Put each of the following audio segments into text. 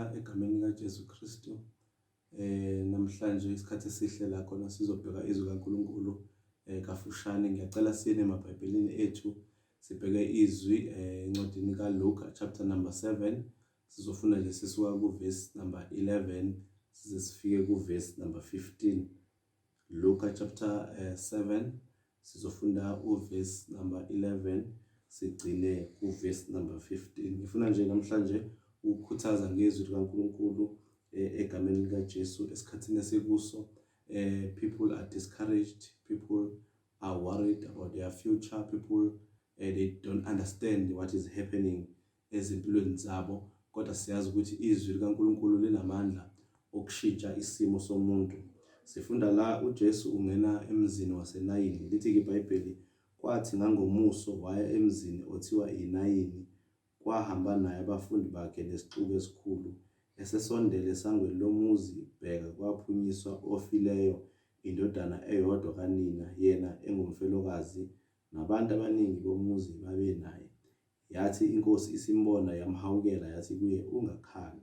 Ngiyabingelela egameni likaJesu Kristu. Namhlanje isikhathi esihle la khona sizobheka izwi kaNkulunkulu kafushane. Ngiyacela siyene emaBhayibhelini ethu sibheke izwi encwadini kaLuka chapter number 7. Sizofunda nje sisuka ku-verse number 11 size sifike ku-verse number 15. Luka chapter 7 sizofunda uverse number 11 sigcine kuverse number 15. Ngifuna nje namhlanje ukukhuthaza ngezwi likaNkulunkulu egameni likaJesu esikhathini esikuso. People are discouraged, people are worried about their future, people they don't understand what is happening ezimpilweni zabo, kodwa siyazi ukuthi izwi likaNkulunkulu linamandla okushintsha isimo somuntu. Sifunda la uJesu ungena emzini waseNayini. Lithi-ke iBhayibheli, kwathi ngangomuso waya emzini othiwa iNayini, kwahamba naye abafundi bakhe nesixuku esikhulu. Esesondele esangweni lomuzi, bheka, kwaphunyiswa ofileyo, indodana eyodwa kanina, yena engumfelokazi, nabantu abaningi bomuzi babenaye. Yathi iNkosi isimbona yamhawukela, yathi kuye, Ungakhali.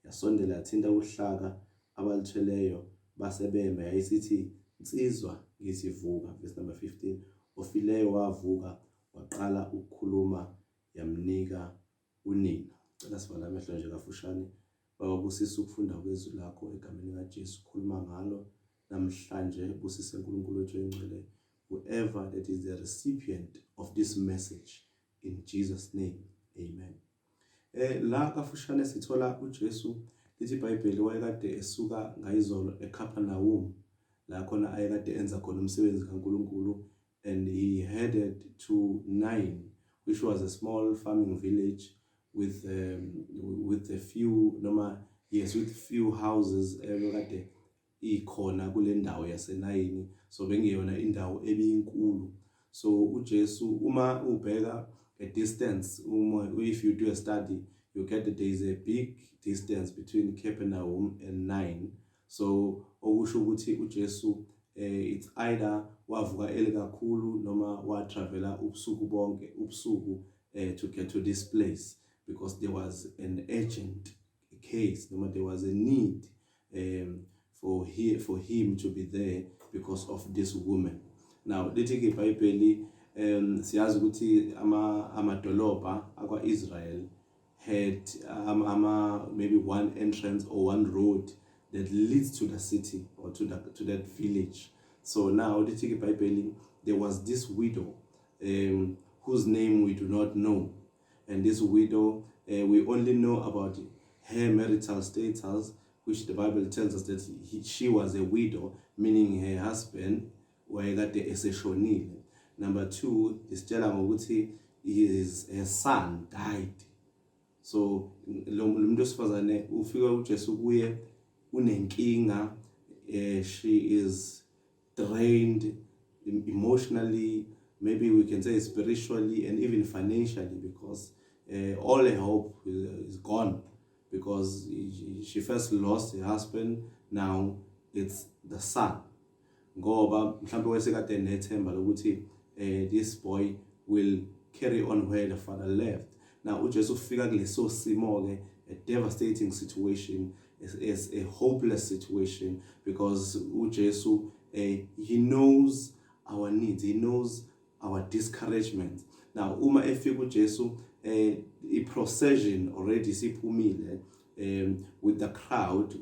Yasondela yathinta uhlaka abaluthweleyo, base bema. Yayisithi, Nsizwa, ngithi vuka. Verse number 15. Ofileyo wavuka, waqala ukukhuluma, yamnika unina. Cela sivale amehlo nje kafushane. Baba, busisa ukufunda kwezwi lakho egameni likaJesu. Khuluma ngalo namhlanje. Busise uNkulunkulu wethu oyingcwele. Whoever that is the recipient of this message, in Jesus' name, amen. La kafushane sithola uJesu, lithi iBhayibheli wayekade esuka ngayizolo eCapernaum la khona ayekade enza khona umsebenzi kaNkulunkulu, and he headed to Nain, which was a small farming village with a few, noma yes, with few houses ebekade ikhona kule ndawo yaseNayini. So bengiyona indawo ebiyinkulu. So uJesu, uma ubheka a distance, uma if you do a study, you get that there is a big distance between Capernaum and Nain. So okusho ukuthi uJesu it's either wavuka early kakhulu noma watravela ubusuku bonke, ubusuku to get to this place, because there was an urgent case noma there was a need for him to be there because of this woman. Now lithi ke iBhayibheli, siyazi ukuthi amadolobha akwa-Israel had ama maybe one entrance or one road that leads to the city or to that village. So now lithi ke iBhayibheli, there was this widow whose name we do not know, and this widow, we only know about her marital status, which the Bible tells us that she was a widow, meaning her husband wayekade eseshonile. Number 2, isitshela ngokuthi her son died. So lo muntu wesifazane ufika uJesu kuye unenkinga, she is drained emotionally, maybe we can say spiritually, and even financially, because all her hope is gone, because she first lost her husband, now it's the son. Ngoba mhlambe wayesekade nethemba lokuthi this boy will carry on where the father left. Now uJesu ufika kuleso simo ke, a devastating situation, is a hopeless situation, because uJesu, he knows our needs, he knows our discouragement. Now uma efika uJesu, i-procession already siphumile with the crowd,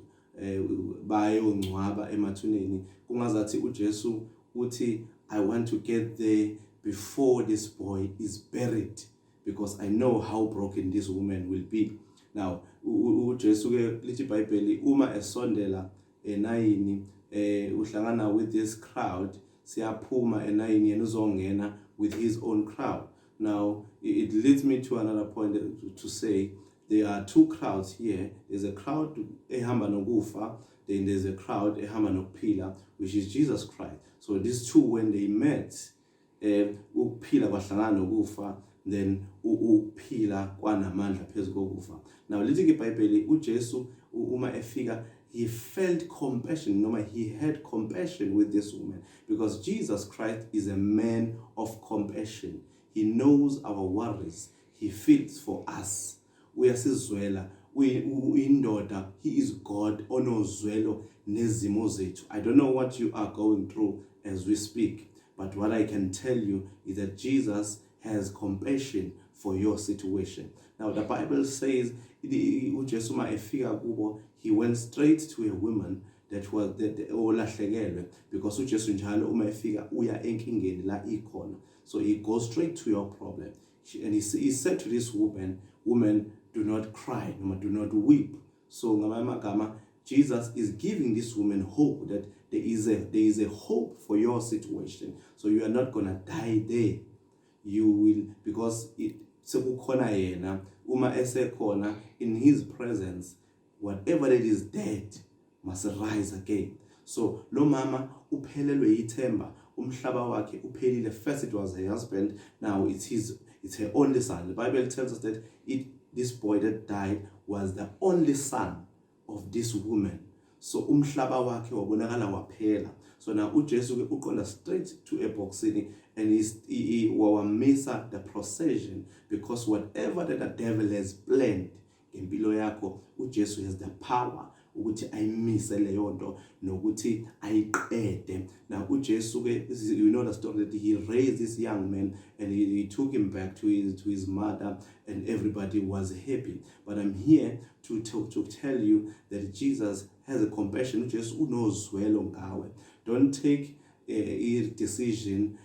bayongcwaba emathuneni. Kungazathi uJesu uthi, "I want to get there before this boy is buried, because I know how broken this woman will be." Now uJesu ke, lithi iBhayibheli, uma esondela eNayini, uhlangana with this crowd, siyaphuma eNayini, yena uzongena with his own crowd. Now it leads me to another point to say there are two crowds here. There's a crowd ehamba nokufa, then there's a crowd ehamba nokuphila, which is Jesus Christ. So these two, when they met, ukuphila kwahlangana nokufa, then ukuphila kwanamandla phezulu kokufa. Now lithi ke iBhayibheli, uJesu uma efika, he felt compassion, noma he had compassion with this woman, because Jesus Christ is a man of compassion. He knows our worries, he feels for us, uyasizwela. Uyindoda, he is God onozwelo nezimo zethu. I don't know what you are going through as we speak, but what I can tell you is that Jesus has compassion for your situation. Now the Bible says uJesu uma efika kubo, he went straight to a woman that was that olahlekelwe, because uJesu njalo uma efika uya enkingeni la ikhona. So he goes straight to your problem and he said to this woman, "Woman, do not cry," noma "do not weep." So ngamanye amagama, Jesus is giving this woman hope that there is a hope for your situation. So you are not gonna die there. You will, because it sekukhona yena. Uma esekhona, in his presence, whatever that is dead must rise again. So lo mama uphelelwe yithemba, umhlaba wakhe uphelile. First it was her husband, now it's her only son. The Bible tells us that it this boy that died was the only son of this woman. So umhlaba wakhe wabonakala waphela. So now uJesu ke uqonda straight to eboxini and he wamisa the procession, because whatever that the devil has planned ngempilo yakho, uJesu has the power ukuthi ayimise leyo nto nokuthi ayiqede. Now uJesu ke, you know the story, that he raised this young man and he took him back to his mother and everybody was happy. But I'm here to tell you that Jesus has a compassion. uJesu unozwelo ngawe. Don't take a decision.